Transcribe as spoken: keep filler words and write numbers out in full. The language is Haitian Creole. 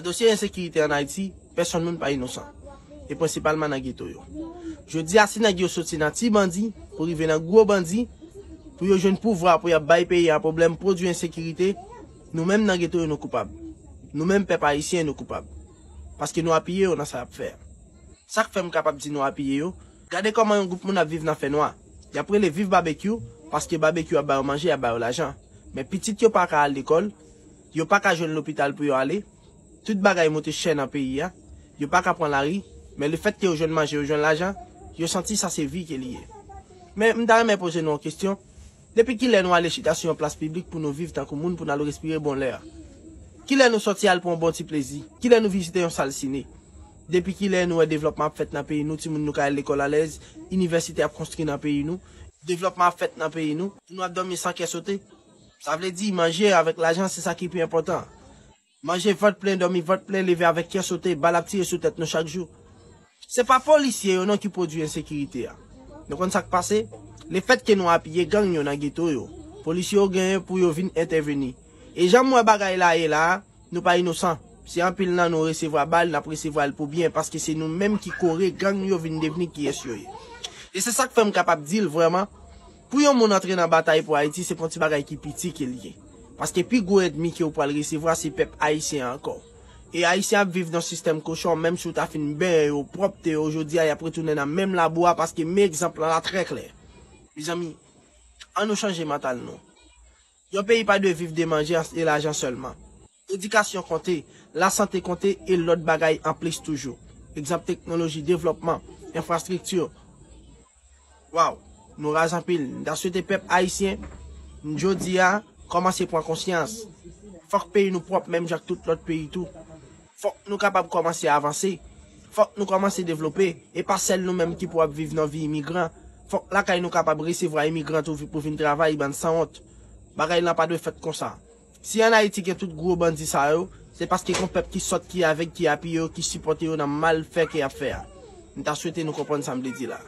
Dosye ensekirite ann Ayiti, pèsonn moun pa inosan. E prensipalman nan geto yo. Jodi a, si nèg yo soti nan ti bandi pou rive nan gwo bandi, pou yo jwenn pouvwa, pou y ap bay peyi a pwoblèm, pwodui ensekirite, nou menm nan geto yo nou koupab. Nou menm pèp ayisyen nou koupab. Paske nou apiye yo nan sa y ap fè a. Sa k fè m kapab di nou apiye yo, gade kòman yon gwoup moun ap viv nan fènwa. Y ap rele viv babekyou, paske babekyou ap ba yo manje, ap ba yo lajan. Men pitit yo pa ka al lekòl, yo pa ka jwenn lopital pou yo ale, tout bagay moute chè nan peyi a, yo pa ka pran lari, men lefètke yo jwenn manje, yo jwenn lajan, yo santi sa se vi ke li ye. Men m ta renmen poze nou yon kesyon, depi kilè nou ale chita sou yon plas piblik pou nou viv tankou moun, pou n al respire bon lè a? Kilè nou sòti al pran yon bon ti plezi? Kilè nou vizite yon sal sine? Depi kilè nou wè devlòpman ap fèt nan peyi nou, timoun nou ka al lekòl alèz, inivèsite ap konstwi nan peyi nou, devlòpman ap fèt nan peyi nou, pou nou ap dòmi san kè sote? Sa vle di manje avèk lajan se sa ki pi enpòtan. Manje vant plen, dòmi vant plen, leve avèk kè sote, bal ap tire sou tèt nou chak jou. Se pa polisye yo non ki pwodui ensekirite a. Nou konn sa k pase? Lefètke nou apiye gang yo nan geto yo, polisye yo genyen pou yo vin entèveni. E jan m wè bagay la ye la a, nou pa inosan. Si anpil nan nou resevwa bal, n ap resevwa l pou byen, paske se nou menm ki kore gang yo vin devni kiyès yo ye. E se sa k fè m kapab di l vrèman, pou yon moun antre nan batay pou Ayiti, se pa yon ti bagay ki piti ke l ye. Paske pi gwo ènmi ke w pral resevwa, se pèp ayisyen an ankò. E Ayisyen ap viv nan sistèm kochon, menm si w ta fin benyen yo, pwòpte yo, jodi a, y ap retounen nan menm labou a, paske men egzanp lan la trè klè. Mezanmi, ann nou chanje mantal nou. Yon peyi pa dwe viv de manje e lajan sèlman. Edikasyon konte, lasante konte e lòt bagay anplis toujou. Egzanp, teknoloji, devlòpman, enfrastrikti. Waw, nou raz anpil. M ta swete pèp ayisyen, jodi a, kòmanse pran konsyans. Fòk peyi nou pwòp menm jan ak tout lòt peyi tou. Fòk nou kapab kòmanse avanse. Fòk nou kòmanse devlope. E pa sèl nou menm ki pou ap viv nan vi imigran. Fòk lakay nou kapab resevwa imigran tou pou vin travay, bann sanwont. Bagay lan pa dwe fèt konsa. Si ann Ayiti gen tout gwo bandi sa yo, se paske gon pèp ki sòt, ki avèg, ki apiye yo, ki sipòte yo nan mal fè ke y ap fè a. M ta swete nou konprann sa m vle di la.